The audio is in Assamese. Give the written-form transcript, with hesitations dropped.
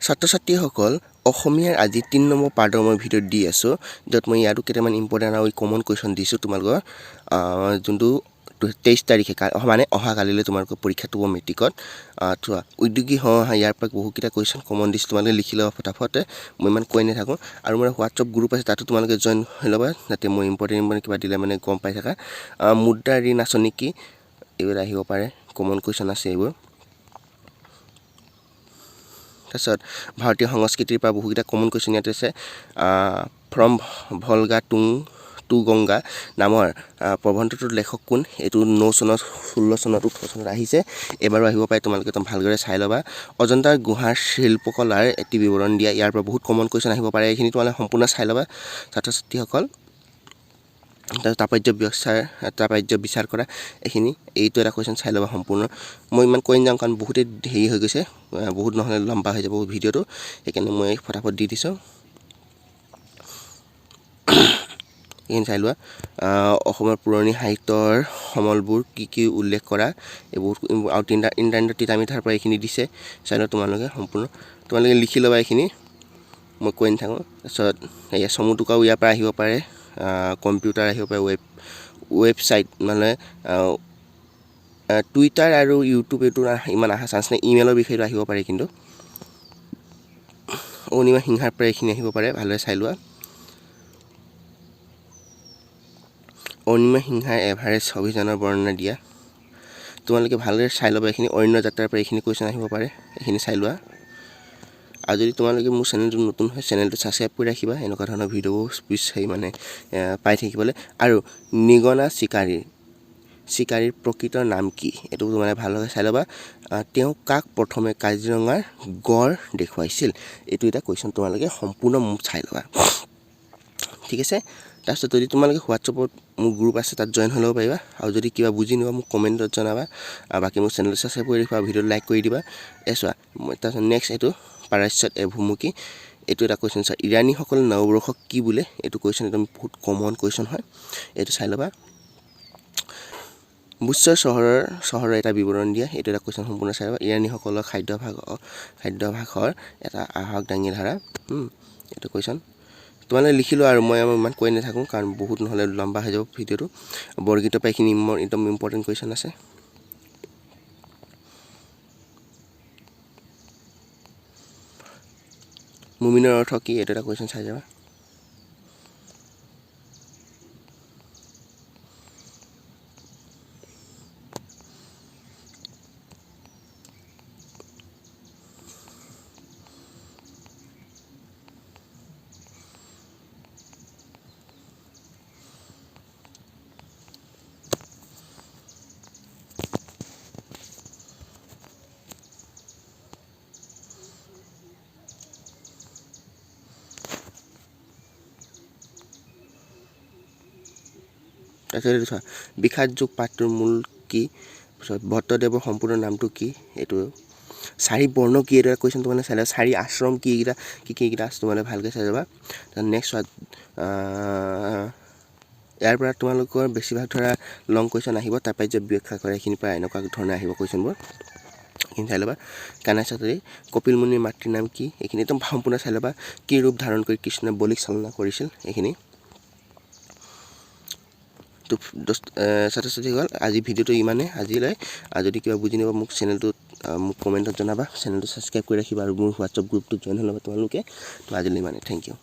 ছাত্ৰ ছাত্ৰীসকল, অসমীয়াৰ আজি 3 নম্বৰ পাৰ্টৰ মই ভিডিঅ' দি আছোঁ, য'ত মই ইয়াতো কেইটামান ইম্পৰ্টেণ্ট আৰু কমন কুৱেশ্যন দিছোঁ তোমালোকৰ। যোনটো 23 তাৰিখে মানে অহাকালিলৈ তোমালোকৰ পৰীক্ষাটো হ'ব মেট্ৰিকত। চোৱা, উদ্যোগী ইয়াৰ পৰা বহুতকেইটা কুৱেশ্যন কমন দিছোঁ, তোমালোকে লিখি ল'বা ফটাফট, মই ইমান কৈ নাথাকোঁ। আৰু মোৰ হোৱাটছআপ গ্ৰুপ আছে, তাতো তোমালোকে জইন হৈ ল'বা, যাতে মই ইম্পৰ্টেণ্ট ইম্পৰ্টেণ্ট কিবা দিলে মানে গম পাই থাকা। মুদ্ৰা ঋণ আঁচনি কি, এইবোৰ আহিব পাৰে, কমন কুৱেশ্যন আছে এইবোৰ। তাৰপিছত ভাৰতীয় সংস্কৃতিৰ পৰা বহুকেইটা কমন কুৱেশ্যন ইয়াত আছে। ফ্ৰম ভলগা টু গংগা নামৰ প্ৰবন্ধটোৰ লেখক কোন, এইটো 9 চনত, 16 চনত, 18 চনত আহিছে, এইবাৰো আহিব পাৰে, তোমালোকে একদম ভালদৰে চাই ল'বা। অজন্তাৰ গুহাৰ শিল্পকলাৰ এটি বিৱৰণ দিয়া, ইয়াৰ পৰা বহুত কমন কুৱেশ্যন আহিব পাৰে, এইখিনি তোমালোকে সম্পূৰ্ণ চাই ল'বা ছাত্ৰ ছাত্ৰীসকল। তাৰপিছত তাৎপৰ্য বিচাৰ কৰা, এইখিনি এইটো এটা কুৱেশ্যন চাই ল'বা সম্পূৰ্ণ। মই ইমান কৈ নাযাওঁ কাৰণ বহুতেই হেৰি হৈ গৈছে, বহুত নহ'লে লম্বা হৈ যাব ভিডিঅ'টো, সেইকাৰণে মই ফটাফট দি দিছোঁ। এইখিনি চাই লোৱা। অসমৰ পুৰণি সাহিত্যৰ সমলবোৰ কি কি উল্লেখ কৰা, এইবোৰ আৰু তিনিটা ইণ্টাৰনেটৰ তিতা মিঠাৰ পৰা এইখিনি দিছে, চাই লোৱা তোমালোকে সম্পূৰ্ণ, তোমালোকে লিখি ল'বা এইখিনি, মই কৈ নাথাকোঁ। তাৰপিছত এয়া চমু টোকাও ইয়াৰ পৰা আহিব পাৰে, কম্পিউটাৰ আহিব পাৰে, ৱেবছাইট মানে টুইটাৰ আৰু ইউটিউব এইটো ইমান অহা চান্স নাই, ইমেইলৰ বিষয়টো আহিব পাৰে, কিন্তু অৰুণিমা সিংহাৰ পৰা এইখিনি আহিব পাৰে, ভালদৰে চাই লোৱা। অৰুণিমা সিংহাৰ এভাৰেষ্ট অভিযানৰ বৰ্ণনা দিয়া, তোমালোকে ভালদৰে চাই ল'বা এইখিনি। অৰণ্য যাত্ৰাৰ পৰা এইখিনি কুৱেশ্যন আহিব পাৰে, এইখিনি চাই লোৱা। আৰু যদি তোমালোকে মোৰ চেনেলটো নতুন হয়, চেনেলটো ছাবস্ক্ৰাইব কৰি ৰাখিবা, এনেকুৱা ধৰণৰ ভিডিঅ'বোৰ বিচাৰি মানে পাই থাকিবলৈ। আৰু নিগনা চিকাৰীৰ প্ৰকৃত নাম কি, এইটো তোমালোকে ভালদৰে চাই ল'বা। তেওঁ কাক প্ৰথমে কাজিৰঙাৰ গড় দেখুৱাইছিল, এইটো এটা কুৱেশ্যন তোমালোকে সম্পূৰ্ণ মোক চাই ল'বা, ঠিক আছে। তাৰপিছত যদি তোমালোকে হোৱাটছএপত মোৰ গ্ৰুপ আছে, তাত জইন হৈ ল'ব পাৰিবা। আৰু যদি কিবা বুজি নোপোৱা মোক কমেণ্টত জনাবা। আৰু বাকী মোৰ চেনেলটো ছাবস্ক্ৰাইব কৰি ৰাখিবা, ভিডিঅ'টো লাইক কৰি দিবা। এই চোৱা, মই তাৰপিছত নেক্সট এইটো পাৰাচ্যত এভুমুকি, এইটো এটা কুৱেশ্যন চোৱা। ইৰাণীসকলে নৱবৰ্ষক কি বোলে, এইটো কুৱেশ্যন একদম বহুত কমন কুৱেশ্যন হয়, এইটো চাই ল'বা। বুশ্বৰ চহৰৰ এটা বিৱৰণ দিয়া, এইটো এটা কুৱেশ্যন সম্পূৰ্ণ চাই ল'বা। ইৰাণীসকলৰ খাদ্যাভ্যাসৰ এটা আভাস দাঙি ধৰা, এইটো কুৱেশ্যন তোমালোকে লিখি লোৱা। আৰু মই ইমান কৈ নাথাকোঁ কাৰণ বহুত নহ'লে লম্বা হৈ যাব ভিডিঅ'টো। বৰগীতৰ পৰা এইখিনি একদম ইম্পৰ্টেণ্ট কুৱেশ্যন আছে। মুমিনৰ অৰ্থ কি, এইটো এটা কুৱেশ্যন চাই যাবা। তাৰপিছত এইটো চোৱা, বিষাদ যুগ পাঠটোৰ মূল কি, তাৰপিছত ভট্টদেৱৰ সম্পূৰ্ণ নামটো কি, এইটো চাৰি বৰ্ণ কি, এইটো এটা কুৱেশ্যন তোমালোকে চাই ল'বা। চাৰি আশ্ৰম কি, এইকেইটা কি কি এইকেইটা আছে তোমালোকে ভালকৈ চাই যাবা। তাৰপিছত নেক্সট চোৱা, ইয়াৰ পৰা তোমালোকৰ বেছিভাগ ধৰা লং কুৱেশ্যন আহিব, তাৰপৰাই যে ব্যাখ্যা কৰে এইখিনিৰ পৰা এনেকুৱা ধৰণে আহিব কুৱেশ্যনবোৰ, এইখিনি চাই ল'বা। কানাই চাতৰি, কপিল মুনিৰ মাতৃৰ নাম কি, এইখিনি একদম সম্পূৰ্ণ চাই ল'বা। কি ৰূপ ধাৰণ কৰি কৃষ্ণই বলিক চালনা কৰিছিল, এইখিনি। তো ছাত্ৰ ছাত্ৰীসকল, আজি ভিডিঅ'টো ইমানে আজিলৈ। আৰু যদি কিবা বুজি নোপোৱা মোক চেনেলটোত, মোক কমেণ্টত জনাবা, চেনেলটো ছাবস্ক্ৰাইব কৰি ৰাখিবা আৰু মোৰ হোৱাটছআপ গ্ৰুপটোত জইন হৈ ল'বা তোমালোকে। তো আজিলৈ ইমানে, thank U.